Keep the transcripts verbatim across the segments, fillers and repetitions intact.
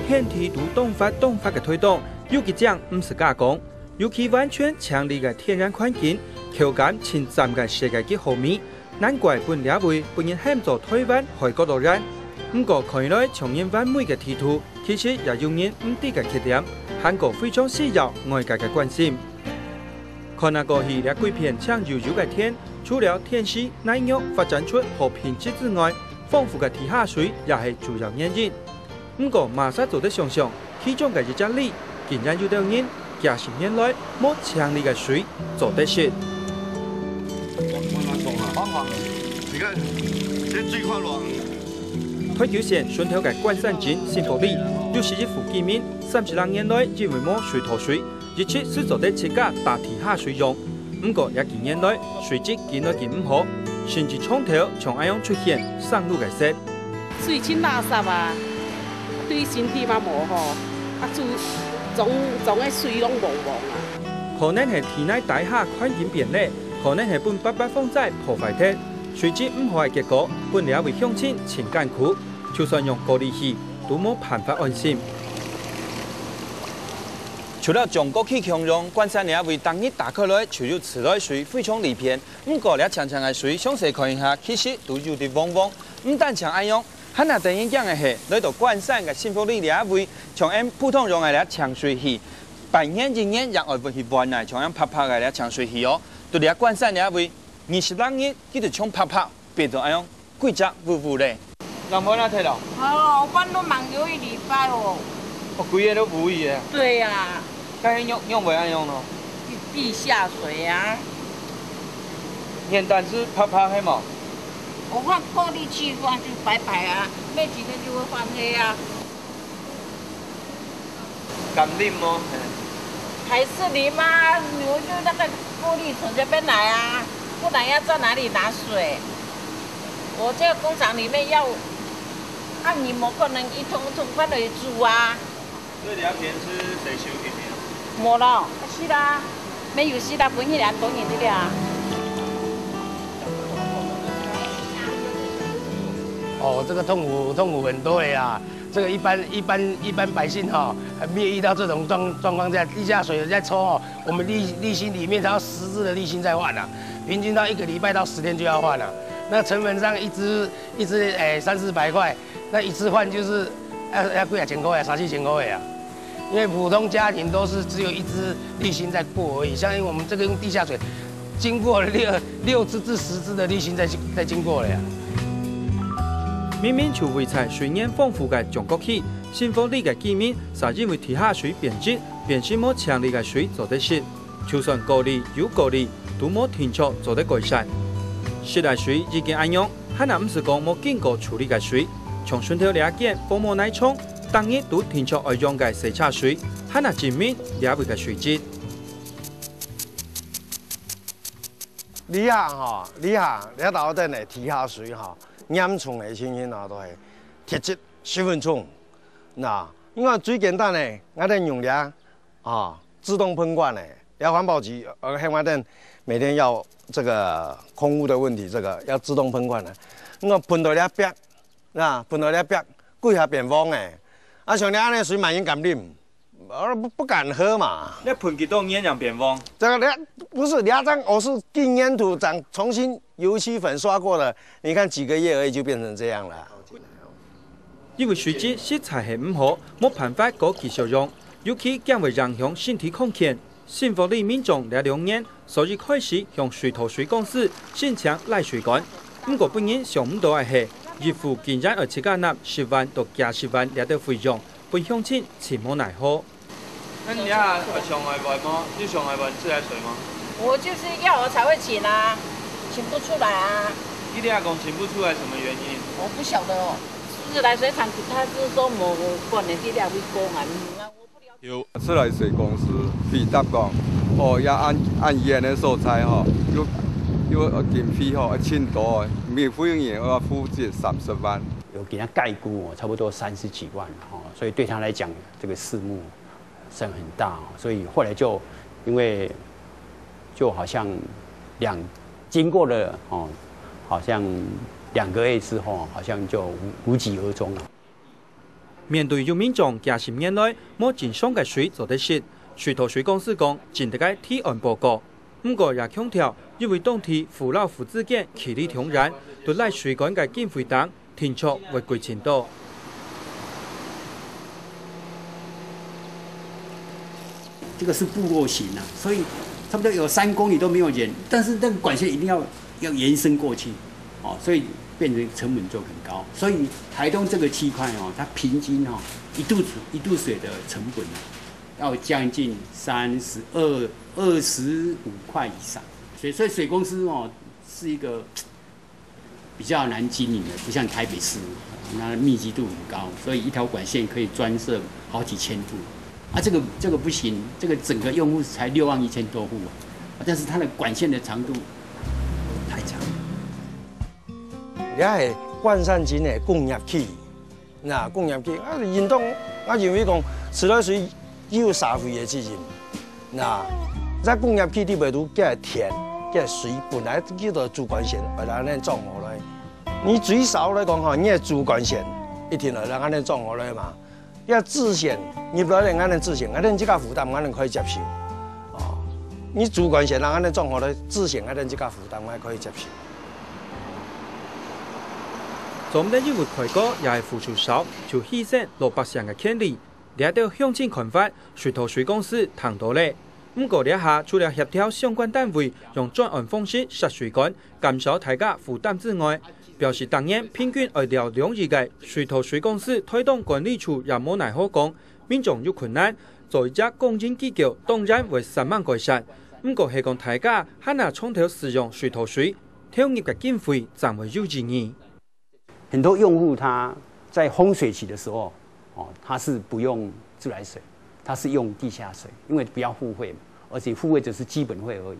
遍地都當闊當闊个推動，有幾正毋使加工，尤其完全淨俐个天然環境，口感盡讚个世界級好味，難怪分這位分人喊做台灣海角樂園。毋過看起來像人完美个地圖，其實也有人毋知个缺點，還過非常需要外界个關心。看啊過去這幾片青油油个田，除了天時耐熱發展出好品質之外，豐富个地下水也係主要原因。 毋過馬上做得想像，其中个一隻例，竟然有兜人幾十年來無淨俐个水做得食。你看，這水看偌遠。台九線脣頭个關山鎮新福里，有十一戶居民三十零年來因為無水道水，一直只做得自家打地下水用。 毋過這幾年來，水質緊來緊毋好，甚至長透像恁樣出現生癆个事。水盡垃圾啊，對身體嘛無好，啊，就總總个水攏黃黃啊。可能係地泥底下環境變了，可能係分八八風災破壞忒，水質毋好个結果，分這位鄉親盡艱苦，就算用過濾器，都無辦法安心。 除了將過去共樣，關山這位逐日打開來就有自來水非常利便，毋過這淨淨个水詳細看一下，其實都有兜黃黃。毋單淨恁樣，還較得人驚个係，來到關山个新福里這位，像𠊎普通用个這淨水器，半年一年也愛分佢換啊，像恁白白个這淨水器哦。到這關山這位，二十零日，佢就像白白變做恁樣。 幾隻烏烏咧。人無哪忒咯？哦，我都吂有一禮拜哦。哦，規个都烏去个。對呀。該仰仰會恁樣咯？地地下水啊。原本係白白个嘛。我換過濾器換就白白啊，沒幾天就會換黑啊。 敢啉無？還是啉啊，我就那個過濾從這邊來啊，不然要在哪裡拿水？我這個工廠裡面要，啊，你們不能一桶一桶放來煮啊。所以你要邊吃誰修行的？無咯，是啦，沒有事啦，分你倈多人的啦。哦，這個痛苦，痛苦很多的呀。 這個一般一般一般百姓哈，還沒有遇到這種狀狀況下，地下水有在抽哦，我們濾濾芯裡面它要十支的濾芯在換啊，平均到一個禮拜到十天就要換啊。那成本上一支一支誒三四百塊，那一次換就是要要幾啊千塊啊，三四千塊啊。因為普通家庭都是只有一支濾芯在過而已，像因為我們這個用地下水，經過六六支至十支的濾芯在在經過了呀。明明就位在水源豐富个掌角區， 新福里个居民煞因為地下水變質，變成無淨俐个水做得食。就算過濾有過濾，都無定著做得改善。食个水已經恁樣，還係毋使講無經過處理个水。像脣頭這間風無奈沖，逐日都定著愛用个洗車水，還係證明這位个水質。這下吼，這下這兜等个地下水吼，嚴重个情形啊，都係鐵質十分重。 那因為最簡單个，𠊎等用這啊自動噴管个，這環保局呃喊𠊎等每天要這個空污的問題，這個要自動噴管个。那噴到這壁，那噴到這壁，幾下變黃个。啊，像你恁樣水，麼人敢啉？呃，不不敢喝嘛。你噴幾多年樣變黃？這個你不是，你要這樣，我是今年土長重新油漆粉刷過的，你看幾個月而已就變成這樣了。 因為水質實在係毋好，無辦法過繼續用，尤其驚會影響身體康健。新福里民眾這兩年所以開始向水道水公司申請拉水管，毋過分人想毋到个係，一戶竟然愛自家納十萬到幾十萬這兜費用，分鄉親盡無奈何。 那你等下想愛換嗎？你想愛換自來水嗎？我就是要我才會請啊，請不出來啊。你等下講請不出來，什麼原因？我不曉得哦。自來水廠他是說無可能去了會過啊，嗯啊，我不了解。有自來水公司回答講，哦，要按按遠的所在吼，有有經費吼，要請多，每戶人要負責三十萬。有給他概估哦，差不多三十幾萬哦，所以對他來講，這個數目 聲很大哦，所以後來就因為就好像兩經過了哦，好像兩個月之後，好像就無無疾而終了。面對有民眾幾十年來無正常个水做得食，水土水公司講盡得个提案報告。毋過也強調，因為當地湖摎湖之間距離當遠，對拉水管个經費等，定著會貴盡多。這個是部落型啊，所以差不多有三公里都沒有人，但是那個管線一定要要延伸過去，哦，所以變成成本就很高。所以台東這個區塊哦，它平均哈、哦、一度一度水的成本啊，要將近三十二二十五塊以上。所以所以水公司哦是一個比較難經營的，不像台北市，那密集度很高，所以一條管線可以專設好幾千戶。啊，這個這個不行，這個整個用戶才六萬一千多戶啊，但是它的管線的長度太長。這係關山鎮个工業區，那工業區啊，運動啊，認為講自來水有社會个責任。那在工業區底背肚，這田、這水本來叫做主幹線，愛來恁樣裝下來。你最少來講吼，你个主幹線一定愛來恁樣裝下來嘛。這支線入來个恁樣支線，恁樣自家負擔，恁樣可以接受。哦，你主幹線恁樣裝下來，支線恁樣自家負擔，還可以接受。做毋得一物開過，也係付出少，就犧牲老百姓个權利。這兜鄉親看法，水土水公司聽到咧。毋過這下除了協調相關單位用專案方式設水管，減少大家負擔之外，表示逐年平均愛調兩億个水土水公司台東管理處也無奈何講，民眾有困難，做一隻公營機構當然會煞猛改善。毋過係講大家還拿長透使用水土水，投入个經費正會有意義。很多用戶他在洪水期的時候，哦，他是不用自來水，他是用地下水，因為不要付費嘛，而且付費只是基本費而已。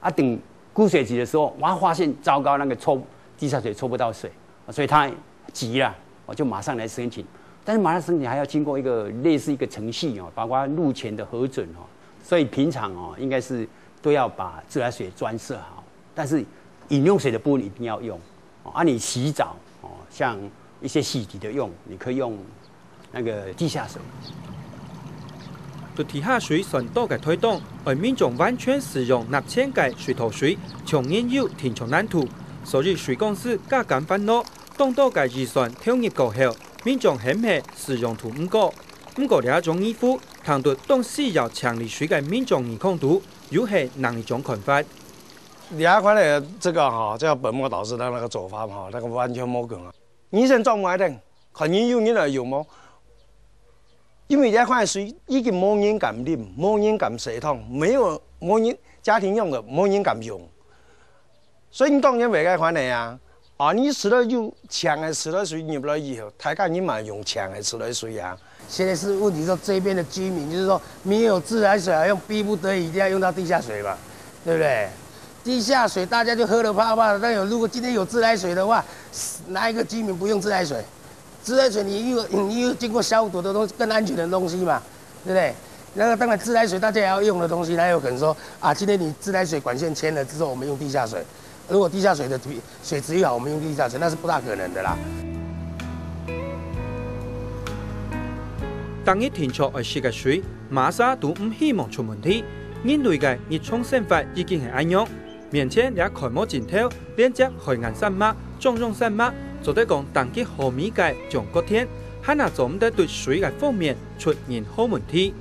啊，等枯水期的時候，哇，發現糟糕，那個抽地下水抽不到水，所以他急了，我就馬上來申請。但是馬上申請還要經過一個類似一個程序哦，包括路權的核准哦，所以平常哦，應該是都要把自來水專設好，但是飲用水的部分一定要用。啊，你洗澡哦，像一些洗滌的用，你可以用那個地下水。對地下水算多个推動，愛民眾完全使用納錢个水土水，從人有定著難度，所以水公司加減煩惱，當多个預算投入過後，民眾喊係使用度毋高。毋過這種疑問，聽到當需要淨利水个民眾耳空肚，又係另一種看法。你還看了這個哈，這個本末倒置的那個做法哈，那個完全無講啊。你先裝埋等， 看你有人來用無？因為這款水已經無人敢啉，無人敢洗桶，沒有無人家庭用的，無人敢用。所以你當然袂該款个啊！啊，你自來有淨个自來水入來以後，大家人嘛用淨个自來水啊。現在是問題說這邊的居民就是說沒有自來水啊，用逼不得已一定要用到地下水嘛，對不對？地下水大家就喝得怕怕的，但有如果今天有自來水的話，哪一個居民不用自來水？ 自來水你又你又經過消毒的東西，更安全的東西嘛，對不對？那個當然自來水大家也要用的東西，哪有可能說啊，今天你自來水管線遷了之後，我們用地下水？如果地下水的水質越好，我們用地下水，那是不大可能的啦。逐日定著愛食个水，麼儕都毋希望出問題。人類个日常生活已經係恁樣， 面前這看無盡頭，連接海岸山脈、中央山脈，做得講等級好尾个中國田，還拿做毋得對水个方面出任何問題。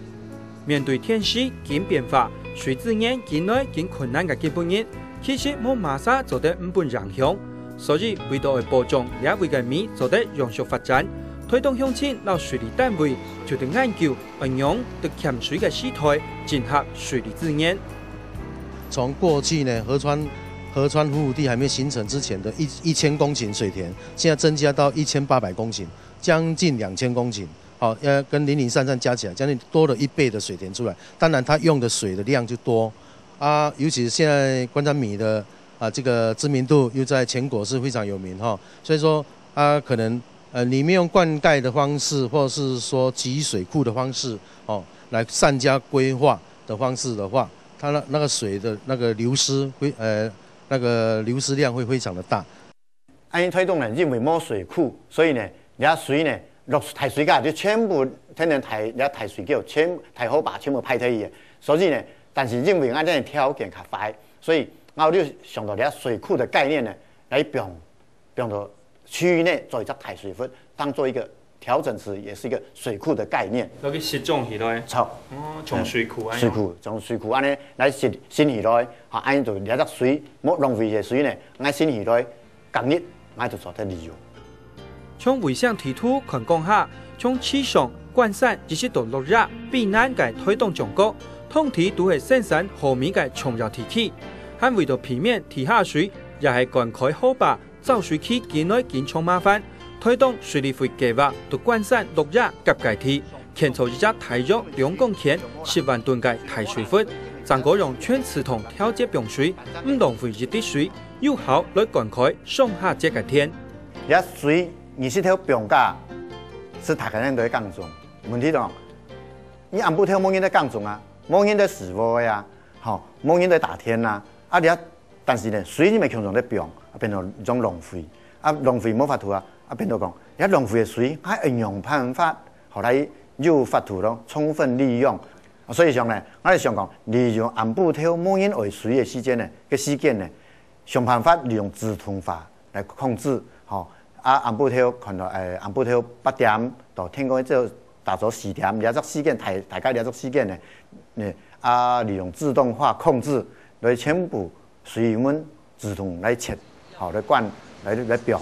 面對天時緊變化，水資源緊來緊困難个今晡日，其實無麼儕做得毋分影響。所以為著愛保障這位个米做得永續發展，推動鄉親摎水利單位就得研究 仰般對欠水个時代整合水利資源。從過去呢，河川河川服務地還沒有形成之前的一一千公頃水田，現在增加到一千八百公頃，將近兩千公頃。好，呃，跟零零散散加起來，將近多了一倍的水田出來。當然，它用的水的量就多啊，尤其是現在官山米的啊，這個知名度又在全國是非常有名哈，所以說啊，可能呃，你們用灌溉的方式，或是說集水庫的方式，哦，來善加規劃的方式的話，它那那個水的那個流失會呃那個流失量會非常的大。恁樣推動呢，因為無水庫，所以呢，這水呢，落大水个，就全部天天大，這大水溝，全大河壩全部排忒去个。所以呢，但是因為𠊎這條件較壞，所以𠊎就想到這水庫个概念呢，來放，放到區域內做一隻大水窟，當做一個調整池，也是一個水庫个概念。落去集中起來。著。哦，像水庫恁樣。水庫，像水庫恁樣來集，集起來，哈，恁樣就這隻水，無浪費个水呢，𠊎集起來， 隔日，𠊎就做得利用。從衛星地圖看講下，從池上、觀山一直到鹿野、卑南个台東掌角，通體都係生產河米个重要地區。還為著避免地下水也係灌溉河壩，造水區緊來緊衝麻煩，台東水利會計畫對觀山、鹿野、 甲該地，建造一隻大約兩公頃、十萬噸个大水窟，正過用全池塘調節放水，毋浪費一滴水，有效來灌溉上下節个田。這水二十頭放假，係大家人都會耕種。問題就，你暗晡頭無人在耕種啊，無人在施禾个啊，吼，無人在打田啊，啊，這 但是呢，水你乜共樣在放，啊，變到一種浪費。啊，浪費無法度啊，啊，變到講，這浪費个水，還愛仰般法，好來有法度咯，充分利用。啊，所以講呢，𠊎就想講，利用暗晡頭無人愛水个時間呢，个時間呢，想辦法利用自動化來控制，吼。啊，暗晡頭看到，誒，暗晡頭八點到天光這打早四點，這隻時間，大，大概這隻時間呢，呢，啊，利用自動化控制，來全部 水門自動來切，吼，來灌，來，來放。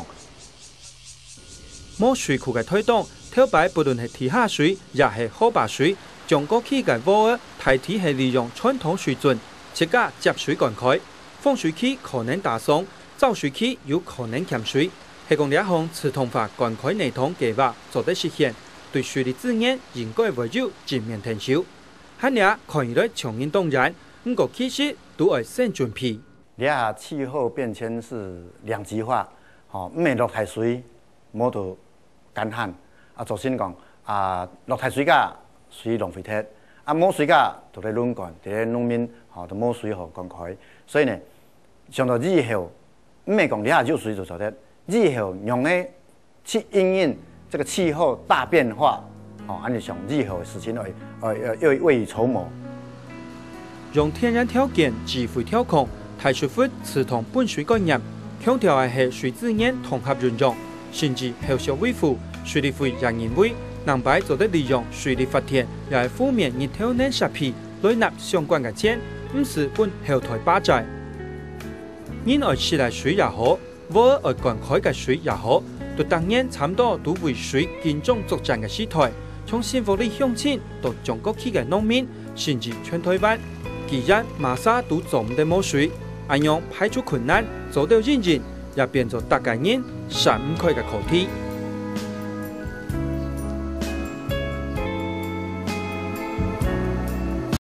無水庫个台東，頭擺不論係地下水，也係河壩水，掌角區个禾仔，大體係利用傳統水圳，自家接水灌溉。豐水期可能打爽，燥水期有可能欠水。係講這項自動化灌溉泥塘計畫做得實現，對水利資源應該會有正面成效。還這看起來像人當然，毋過其實都愛先準備。 這下氣候變遷係兩極化，吼，毋係落大水，無就乾旱。啊，造成講，啊，落大水个水浪費忒，啊，無水个就在湳管，在農民，吼，都無水好灌溉。所以呢，想到以後，毋係講這下有水就做得，以後用个 去因應這個氣候大變化，吼，恁樣想以後个事情愛，愛，愛，愛未雨綢繆。用天然條件智慧調控，大水窟自動分水概念，強調个係水資源統合運用，甚至後續維護。水利會也認為，另擺做得利用水力發電，也係負面日頭能設備來納相關个錢，毋使分後代巴債。人愛食个水也好， 禾仔愛灌溉个水也好，都逐年差毋多都為水緊張作戰个時代，從新福里鄉親到掌角區个農民，甚至全台灣，既然麼儕都做毋得無水，恁樣排除困難，做到人人，也變做逐個人閃毋開个課題。